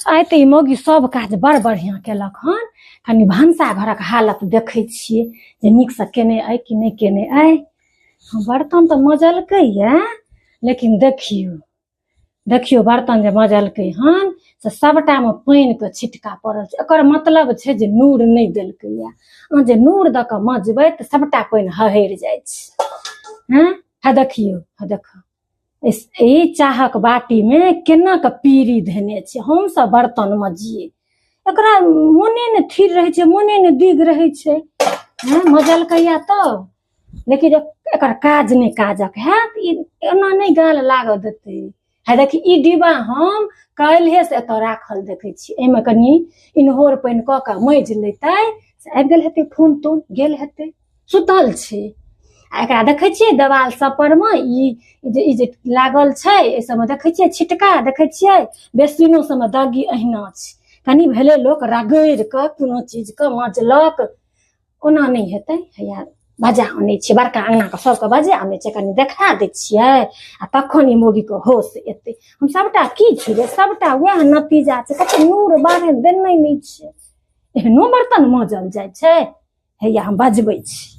आइ तऽ ई मौगी सब काज बड़ बढ़िआँ केलक हन। कनि भनसा घरक हालत देखै छियै जे नीकसँ केने अइ कि नहि केने अइ। बर्तन तऽ मजलकै यऽ, लेकिन देखियौ देखियौ बर्तन जे मजलकै हन से सबटामे पानिके छिटका पड़ल छै। एकर मतलब छै जे नूर नहि देलकै यऽ। अहाँ जे नूर दऽ कऽ मजबै तऽ सबटा पानि हहरि जाइ छै। हँ हे देखियौ, हे देखो ई चाहक बाटीमे केना कऽ पीरी धेने छै। हमसब बर्तन मजियै, एकरा मोने ने थिर रहै छै, मोने ने दिग रहै छै। हँ मजलकैया तब, लेकिन एकर काज नहि काजक हैत, ई एना नहि गाल लागऽ देतै। हे देखी ई डिब्बा हम काल्हिए से एतऽ राखल देखै छी, एहिमे कनि इन्होर पानि कऽ कऽ माजि लेतै से आबि गेल हेतै फोन तोन गेल हेतै, सुतल छै। आ एकरा देखै छियै देवाल सब पर मे ई जे ई जे लागल छै, एहि सबमे देखै छियै छिटका, देखै छियै बेसिनो सबमे दागी अहिना छै। कनि भेलै लोक रगड़ि कऽ कोनो चीजके मजलक, ओना नहि हेतै। हैया बजा अनै छियै, बड़का अङ्गनाके सबके बजा अनै छियै, कनि देखा दै छियै आ तखन ई मौगीके होश एतै। हम सबटा की छुबै, सबटा वएह नतीजा छै, कते नूर बारहनि देने नहि छै। एहनो बर्तन माजल जाइ छै? हैया हम बजबै छी।